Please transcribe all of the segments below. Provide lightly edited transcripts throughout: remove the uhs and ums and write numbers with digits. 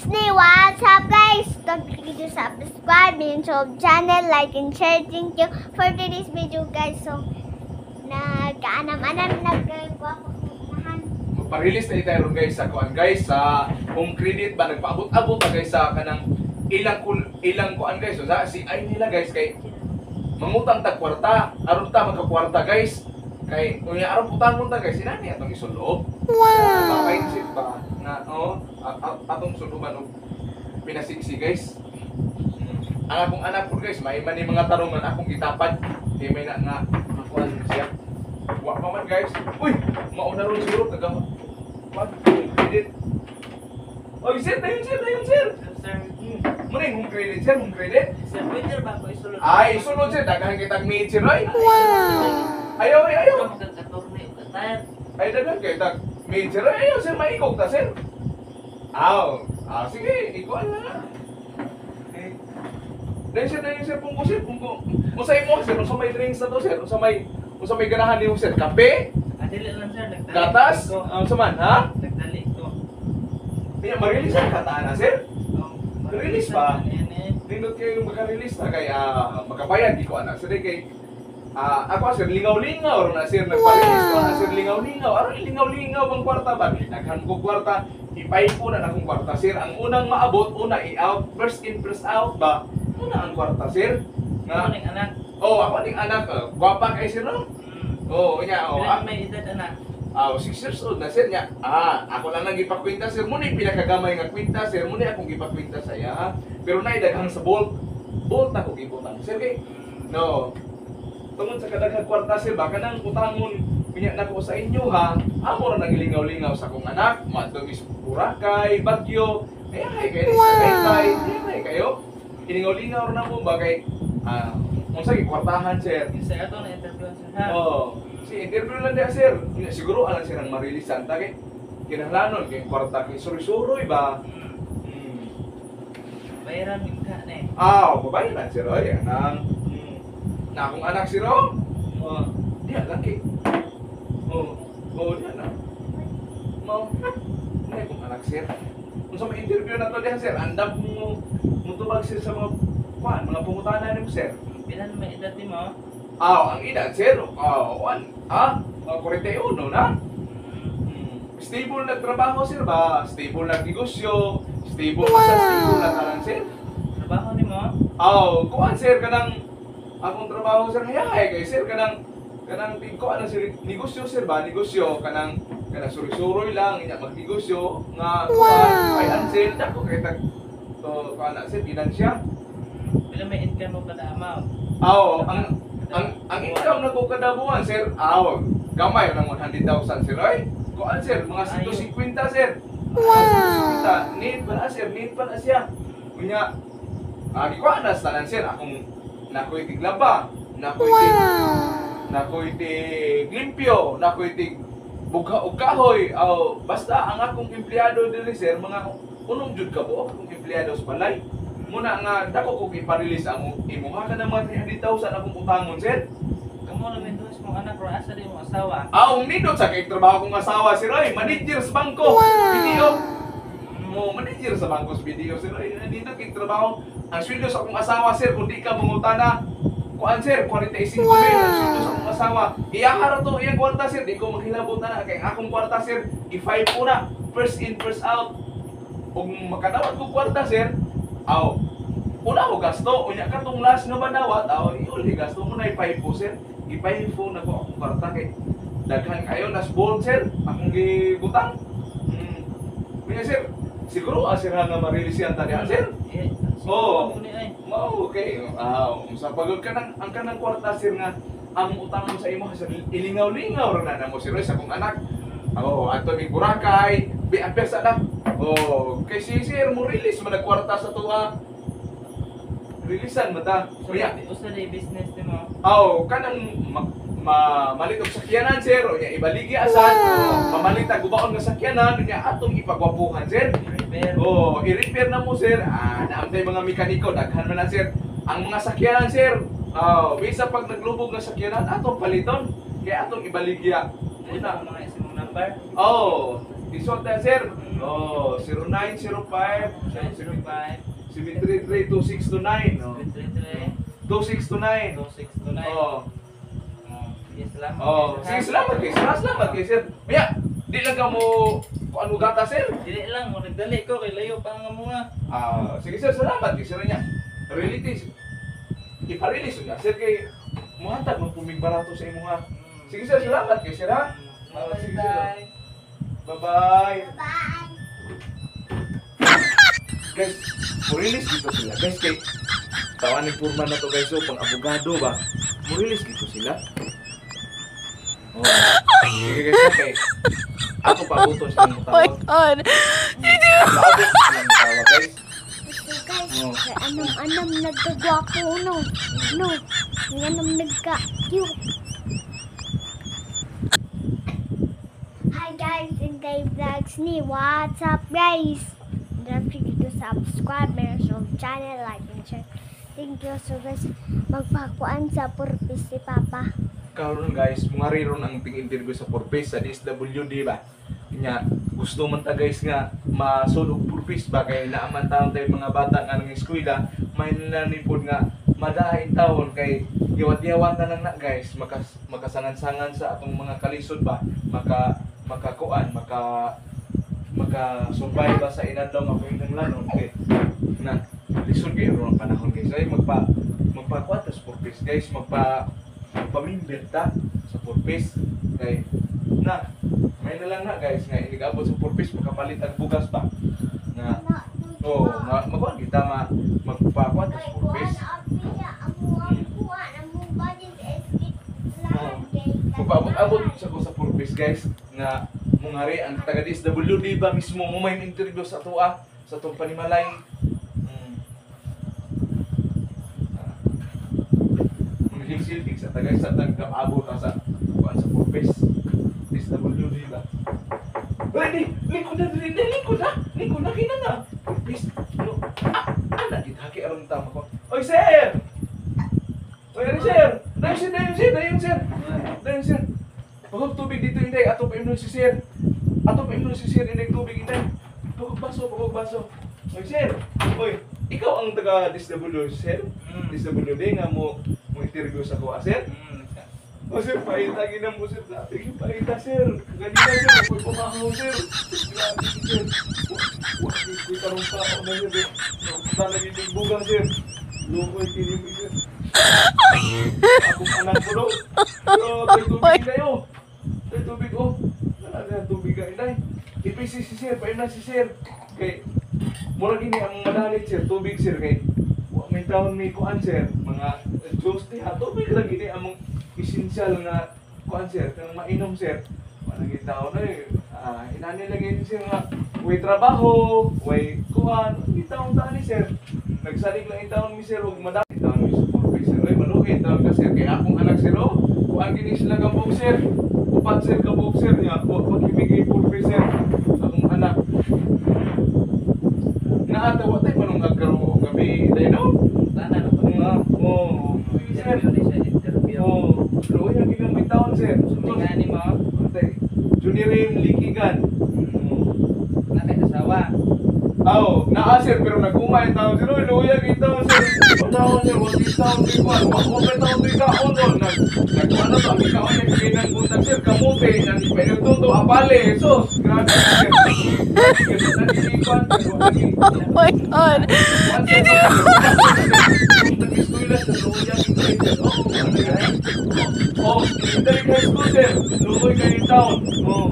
Ashley, what's up, guys? Don't forget to subscribe my YouTube channel, like and share. Thank you for today's video, guys. So, nag-anam-anam, nagkagwapo unahan. Magpa-release na tayo ron, guys, sa kuan, guys, sa Home Credit ba. Nagpaabot-abot na, guys, sa kanang ilang kuan, guys. So, sa si ay nila, guys, kay mangutang tag kwarta aron ta magkakwarta, guys, kay unya aron utangon ta, guys, inani atong isulob. Wow, mindset ba nga oh, atong suluban og pinasiksi, guys. Ang akong anak ko, guys, may man ni mga tarungan akong gitapad kay may na nga makuan siya. Wa pa man, guys. Uy, mauna ron siguro taga kuan credit. Oy sir, dayon sir, dayon sir. Sir, Mo na yung Home Credit, sir, Home Credit. Sir, pwede ba ako isulod? Ay, sulod sir, daghan kitag mate sir, oy. Ayaw, ay, ayaw. Ay, daghan kay tag mate sir, oy. Ayaw sir, maikog ta sir. Aw, ah, sige, ikuan na. Eh, dayon sir, dayon sir, pungko sir, pungko. Unsa imo sir, unsa may drinks na to sir, unsa may ganahan nimo sir, kape, Adili lang sir, nagdali gatas, ko. Unsa man ha? Nagdali ko. Kaya ma-release ang kataan na sir. Oh, Release ba? Yan eh. Nindot kayo maka-release na kay makabayad di ko anak sir kay ako sir lingaw-lingaw ro na sir, nagpa-release ko na sir, lingaw-lingaw aron lingaw-lingaw bang kwarta ba, daghan ko kwarta, ipay ko na akong kwarta sir, ang unang maabot una i-out, first in first out ba, una ang kwarta sir Ako nga. ning anak. Oh, ako ning anak, gwapa kay sir no. Oh nya oh. Pila may edad anak? Ah, 6 years old na sir niya. Ah, ako lang nang gipakwenta sir mo ni pinakagamay nga kwenta sir mo ni akong gipakwenta sa iya. Ha? Pero nay daghang sa Bolt. Bolt ako gibutang sir kay no. Tungod sa kadaghang kwarta sir baka nang utangon pinya nako sa inyo ha. Amo ra nagilingaw-lingaw sa akong anak, madto is Boracay, Baguio. Ay ay kay sa Tagaytay, ay kayo. Ilingaw-lingaw ra na mo ba kay unsa gikwartahan sir. Sa ato na interview sir ha. Oh, si interview lang diya sir. Nya, siguro alang sir ang marilisan ta kay kinahanglanon kay kwarta kay suroy-suroy ba. Bayaran yung ka na eh. Ah, babae lang sir oy, anang na akong anak sir oh. Oh, diya lang kay. Oh, oh diya na. Mao. Na akong anak sir. Unsa may interview na to diha sir, andam mo mutubag sir sa mga kuan, mga pangutana nimo sir. Pila na may edad nimo? Ah, ang edad sir, ah, one, 41 na. Stable nagtrabaho sir ba? Stable nagnegosyo, stable wow. Sa stable na tanan sir. Trabaho nimo? Aw, kuan sir kanang akong trabaho sir hayahay kay sir kanang kanang tingko ano sir negosyo sir ba? Negosyo kanang kanang suroy-suroy lang inya magnegosyo nga kuan ay ansel dako kay tag to kuan na sir ginansya. Pila may income mo kada amaw? Aw, ang income na ko kada buwan sir, aw, gamay ng 100,000 sir oy. Kuan sir, mga 150 sir. Wow. Need pa na sir, need pa na siya. Unya, gikuan na sa tanan sir, akong nakoy tiglaba, nakoy tig limpyo, nakoy tig bugha og kahoy. Aw, basta ang akong empleyado diri sir, mga unom jud ka buok akong empleyado sa balay. Muna nga dako ko ipa-release ang imuha ka ng mga 300,000 akong utangon sir. Kamo lang may duhas mong anak ro asa di mo asawa. Aw, nindot sa kay trabaho kong asawa si Roy, manager sa bangko. BDO. Mo manager sa bangko sa BDO si Roy. Nindot kay trabaho. Ang sweldo sa akong asawa sir, kung di ka mangutana, kuan sir, 45 mil ang sweldo sa akong asawa. Iyaha ra to iyang kwarta sir, di ko maghilabot na kay ang akong kwarta sir, i-five ko na, first in first out. Ug makadawat ko kwarta sir, aw, una ko gasto, unya katong last nga madawat, aw, iuli gasto mo na i-five po sir. I-five po na ko akong kwarta kay daghan kayo nas Bolt sir, akong gibutang. Unya sir, siguro sir nga ma-release yan tadi sir. Eh, Oo. ko ni ay. Mao okay. Ah, sa pagod ka ng ang kanang kwarta sir nga ang utang mo sa imo sir ilingaw-lingaw ra na namo sir sa akong anak. Oh, ato mi Boracay, bi apesa na. Oh, kay si sir mo release man kwarta sa tuwa. Releasean mo ta. So, Unya, usa di business nimo? aw kanang ma malit og sakyanan sir, unya ibaligi asan, mamalit ang gubaon nga sakyanan, unya atong ipagwapuhan sir. Repair. Oh, i-repair na mo sir. Ah, naamtay mga mekaniko, daghan man na sir. Ang mga sakyanan sir, oh, bisa pag naglubog nga sakyanan atong paliton, kaya atong ibaligya. Una Una. mga isimong number. Oh, Isuot na, sir. Oh, 0905 905 733 2629. Oh. 733 2629. 2629. Oh. Oh, sige, salamat. Oh, sige, salamat kay sir. Salamat kay sir. Maya, di lang ka mo kuan mo gata, sir. Dili lang, mo nagdali ko kay layo pa nga mga. Ah, sige sir, salamat kay sir niya. Release. Ipa-release niya sir kay muhatag man pumig barato sa imo ha. Sige sir, salamat kay sir ha. Ah, sige sir. Bye-bye. Bye. Guys, mo-release dito sila. Guys, kay tawan ni Purman na to guys, so pang abogado ba. Mo-release dito sila. Oh. Sige guys, okay. Ako pa abuton silang Oh my mutawag. God. Paabot silang mutawag, guys. So guys, Oh. kay anam-anam nagkagwapo no. No. Kay anam nagka-cute. Hi guys, Inday Vlogs ni. What's up guys? Don't forget to subscribe my YouTube channel, like and share. Thank you so guys. Magpakuan sa purpose si Papa. Karon guys, mga riron ang ting-interview sa purpose sa DSWD ba. Nya gusto man ta guys nga masulog purpose ba kay naaman taon tayo mga bata nga nang eskwela, may nanipod nga madahin taon kay yawat-yawat na lang na guys, makasangan-sangan sa atong mga kalisod ba, maka makakuan, maka makasumbay ba sa inadlaw nga panginahanglanon kay na lisod kayo ron ang panahon guys. Ay magpakuan ta sa purpose guys, magpamimber ta sa purpose kay na may na lang na guys nga inigabot sa purpose makapalit ang bugas ba nga oh nga makuan kita ma magpakuan ta sa purpose. Magpaabot-abot sa ko sa purpose guys nga mungari ang taga DSWD ba mismo mo may interview sa atoa sa atong panimalay. Ah. Mga sa tagay sa tagabot ta sa kuan sa purpose DSWD ba. Ready, lingkod na, dili, lingkod na, lingkod na, kina na. Purpose, no, ah, ana, gitaki aron tama ko. Oy, sir! Oy, ano, sir? Dayon, sir, dayon, sir, dayon, sir. Dayon, sir. Pagod tubig dito, inday. Ato pa imnon si sir. Ato pa imnon si sir, inday, tubig, inday. Pagod baso, pagod baso. Oy, sir. Oy, ikaw ang taga DSWD, sir? DSWD nga mo mo interview sa ko, ah, sir? O sir, paita ginam mo sir. Grabe yung paita sir. Ganina sir, ako'y pumahaw sir. Grabe sir. Wa ko'y tarong tao na sir. Napunta lagi yung bugang sir. Lukoy kinim sir. Akong anak ko daw. Pero may tubig kayo. May tubig oh. Wala na tubig ka inay. Ipisi si sir, paimna si sir. Kay mura gini ang madalit sir, tubig sir kay wa may taon may kuan sir, mga juice diha, tubig ra gini among essential nga kuan sir, kanang mainom sir. Wala gid taon eh. Ah, inani lagi ni sir nga way trabaho, way kuan, di taon ta ni sir. Nagsalig lang taon mi sir og madali taon mi sa purpose sir. Ay maluhi taon ka sir kay akong anak sir oh. Kuan gini sila kabuk sir. Upat sir kabuk sir niya. Wa pagibigay purpose sir. Akong anak. Naata wa tay manong agkaroon gabi day no. Tana na po. Nga, oh. Sir. Interview ni siya, interview. Oh, luoy ang ginang taon sir. Suminga ni mo, Tay, Junior Likigan. na kay asawa. Aw, naa sir pero nagumay taon sir. Oy, luoy ang taon sir. Taon sir, wa di taon di kwan. Wa ko pa taon di kaon doon. Nag nag ano to, ang kaon ay kinang buntag sir kamote nang ipainugtuto apale. Sus, grabe sir. Oh my God. Oh, dali kay school sir. Lugoy kayo taon. Oh.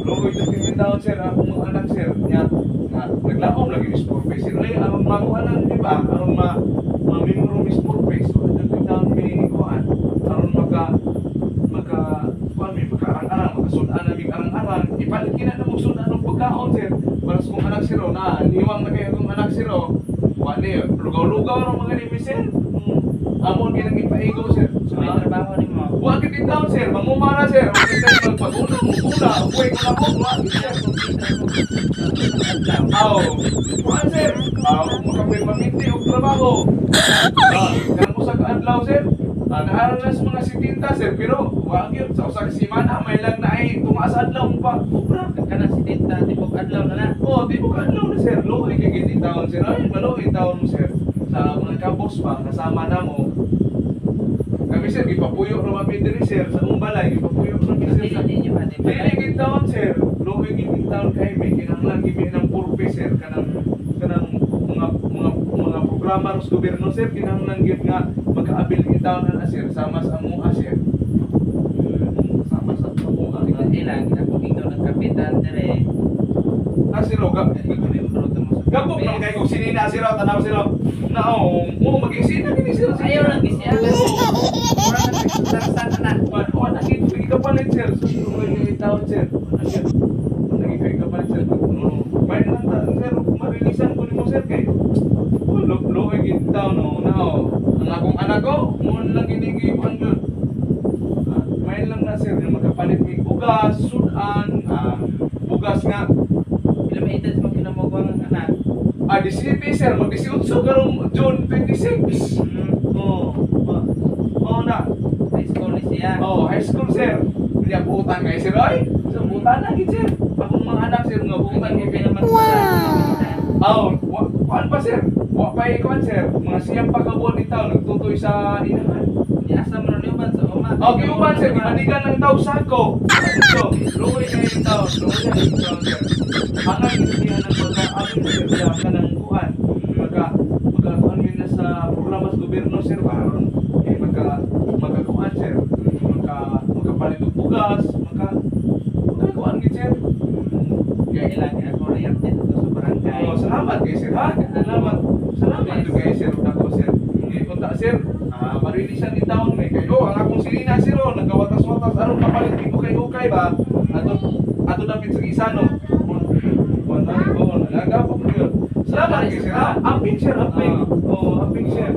Lugoy kayo taon sir. Akong mga anak sir. Nya, na naglaom lagi is purpose sir. Ay aron makuha lang di ba? Aron ma ma-memorize purpose. So adto taon may kuan. Aron maka maka kuan may makaarang-arang, makasudan na mig arang-arang. Ipalit kina na mo sudan og pagkaon sir. Para sa kong anak sir, oh, na niwang na kayo kong anak sir. Oh. Kuan ni lugaw-lugaw ra mga ni sir. Amon kinang ipaigo sir. So may trabaho ni mo. Wa gid in town sir, mangumara sir. Wa gid tayo magpaguna, muguna, uwi ko na ko, wa gid sir. Aw, kuan sir. Aw, makapirmaminti og trabaho. Ah, kanang usa ka adlaw sir. Naaral na sa mga 70, sir, pero wag yun sa usa ka semana may lang na ay tumaas adlaw mo pa obra. Kana si Tita, tibok adlaw na na. Oh, di mo ka adlaw na, sir. Luoy kay gid taon, sir. Ay, maluoy taon mo, sir. Sa mga kabos pa kasama na mo. Kami, sir, gipapuyo ra man mi diri, sir, sa among balay, gipapuyo ra mi, sir. Dili ninyo ha, di ba? Dili gid taon, sir. Luoy gid taon kay may kinahanglan gid mi ng purpose, sir, kanang kanang mga programa sa gobyerno, sir, kinahanglan gid nga magkaabil gid taon na, sir, sama sa among sir. Sama sa among Ikaw ilang, ako ikaw ng kapitan dire. Ah, sir, oh, Membro to mo sa Gabok naman kayo kung sinina sila, tanaw sila. Na, oh, mo mag-isina kini sila. Ayaw lang gisi ako. Mura na sarsan na. Oh, naging ikapalit, sir. So, may taon, sir. Naging naging ikapalit, sir. May lang ta, sir, marilisan ko nimo, sir, kay. Oh, lo lo gid taon no. Na, oh. Ang akong anak ko, mo lang ginigikuan jud. Ah, may lang na, sir, nga makapalit mig bugas, sudan, bugas nga. Pila may edad mo kinamugwang ang anak? Ah, 17, sir, mag 18 karong June 26. Oh, ah. Oh na. High school ni siya. Oh, high school, sir. Hindi ang buutan kay sir oy. Sa buutan na gid, sir. Akong mga anak, sir, nga buutan gid kay. Wow. Oh, wa kuan pa, sir. Wa pa kuan, sir. Mga siyam pa ka buwan ni taon nagtutoy sa inahan. Di asa mo na uban sa uma. Okay, uban, sir, gimanigan lang tao sako. So, luoy kay tao, luoy na tao, sir. Angan gid niya ng pagka-abin, sir, sa kanang kuan. Magka magka kuan mi na sa programa sa gobyerno, sir, aron eh magka magka kuan, sir. Magka magkapalit og bugas, magka magka kuan gid, sir. Kaya ilang ako rin dito sa barangay. Oh, salamat kay sir ha. Salamat. Salamat jud kay sir dako, sir. Kay unta, sir, marilisan ni taon may kayo ang akong silina, sir, oh, nagawatas-watas aron kapalit ko kay ukay ba. Ato ato dapit sa isano. Wala oh, nagapok yun. Salamat kay sir ha. Amping, sir, amping. Oh, amping, sir.